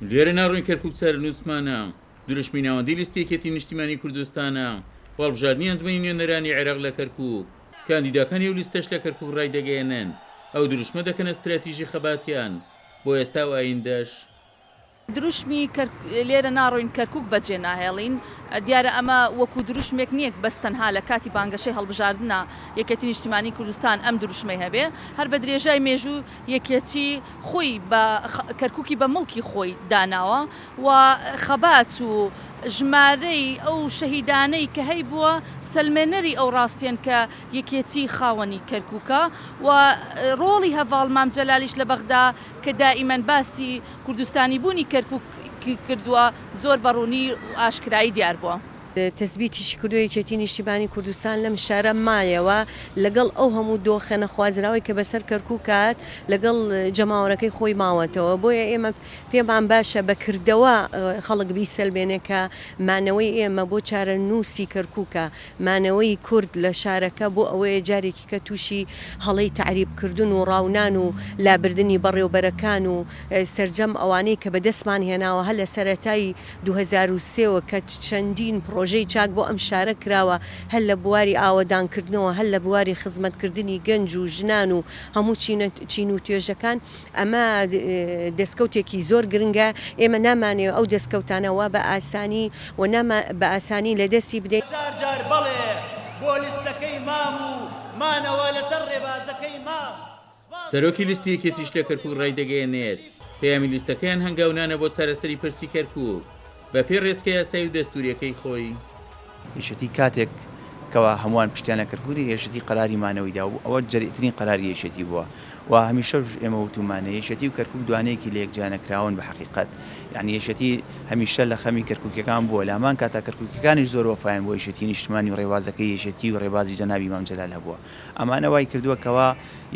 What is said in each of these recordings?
لێرە ناڕۆین کەرکوک چارەنووسمانە، دروشمی ناوەندی لیستی یەکێتی نیشتیمانی کوردستانە بۆ هەڵبژاردنی ئەنجومەنی نوێنەرانی عێراق لە کەرکوک، کاندیداکانی ئەو لیستەش لە کەرکوک ڕایدەگەیەنن ئەو دروشمە دەکەنە ستراتیژی خەباتیان بۆ ئێستا و ئایندەش. دروشمی لێرە ناڕۆین کەرکوک بەجێ ناهێڵین، دیارە ئەمە وەکو دروشمێک نییە بەس تەنها لە کاتی بانگەشەی هەڵبژاردنا یەکێتی نیشتیمانی کوردستان ئەم دروشمەی هەبێ، هەر بە درێژای مێژوو یەکێتی خۆی بە کەرکوکی بە موڵکی خۆی داناوە و خەبات و ژمارەی ئەو شەهیدانەی کە هەیبووە سەلمێنەری ئەو ڕاستیەن کە یەکێتی خاوەنی کەرکوکە و ڕۆڵی هەڤاڵ مام جەلالیش لە بەغدا کە دائیمەن باسی کوردستانی بوونی کەرکوکی کردووە زۆر بە ڕوونی و ئاشکرایی دیار بووە. تەسبیتیشی کردووە یەکێتی نیشتیمانی کوردستان لەم شارە مایەوە لەگەڵ ئەو هەموو دۆخە نەخوازراوەی کە بەسەر کەرکوک هات لەگەڵ جەماوەرەکەی خۆی ماوەتەوە بۆیە ئێمە پێمان باشە بە کردەوە خەڵک بیسەلمێنێ کە مانەوەی ئێمە بۆ چارەنووسی کەرکوکە مانەوەی کورد لە شارەکە بۆ ئەوەیە جارێکی کە تووشی هەڵەی تەعریب کردن و ڕاونان و لابردنی بەڕێوبەرەکان و سەرجەم ئەوانەی کە بەدەستمان هێناوە هەر لە سەرەتای 2003 وە کە چەندین پڕۆژەی چاک بۆ ئەم شارە کراوە هەر لە بواری ئاوەدانکردنەوە هەر لە بواری خزمەتکردنی گەنج و ژنان و هەموو چین و توێژەکان ئەمە دەستکەوتێکی زۆر گرنگە ئێمە نامانەوێ ئەو دەستکەوتانە وا بە ئاسانی و بە ئاسانی لەدەستی بدەین. هەزار جار بەڵێ بۆ لیستەکەی مام و مانەوە لەسەر ڕێبازەکەی مام. سەرۆکی لیستی یەکێتیش لە کەرکوک ڕایدەگەیەنێت، پەیامی لیستەکەیان هەنگاونانە بۆ چارەسەری پرسی کەرکوک بەپێی ڕێچکە یاسایی و دەستوریەکەی خۆی. یەکێتی کاتێک کەوا هەمووان پشتیان لە کەرکوک کرد یەکێتی قەراری مانەوەی دا و ئەوە جەریئترین قەراری یەکێتی بووە و هەمیشەش ئێمە وتوومانە یەکێتی و کەرکوک دوانەیەکی لەیەک جیانەکراون بە حەقیقەت یانی یەکێتی هەمیشە لە خەمی کەرکوکیەکان بووە لە هەمان کاتا کەرکوکیەکانیش زۆر وەفایان بۆ یەکێتی نیشتمانی و ڕێبازەکەی یەکێتی و ڕێبازی جەنابی مام جەلال هەبووە ئەمانە وای کردووە کەوا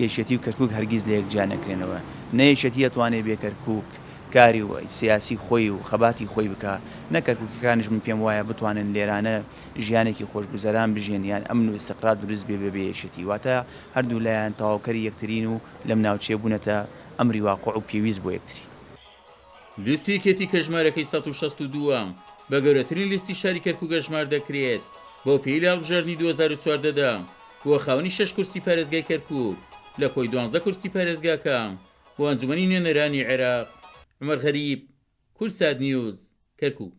یەکێتی و کەرکوک هەرگیز لەیەک جیا نەکرێنەوە. نە یەکێتی ئەتوانێ بێ کەرکوک کاری سیاسی خۆی و خەباتی خۆی بکا، نە کەرکوکیەکانیش من پێم وایە بتوانن لێرانە ژیانێکی خۆشگوزەران بژێن یان ئەمن و ئیستقرار دروست بێ بەبێ یەکێتی. واتە هەردوو لایان تەواوکەری یەکترین و لەم ناوچەیە بوونەتە ئەمری واقع و پێویست بۆ یەکتری. لیستی یەکێتی کە ژمارەکەی 162 ە، بە گەورەترین لیستی شاری کەرکوک ئەژمار دەکرێت، بەو پێیەی لە هەڵبژاردنی 2014 دا بووە خاوەنی شەش کورسی پارێزگای کەرکوک لە کۆی دوانزە کورسی پارێزگاکە بۆ ئەنجومەنی نوێنەرانی عێراق. عومەر غەریب، کوردسات نیوز، کەرکوک.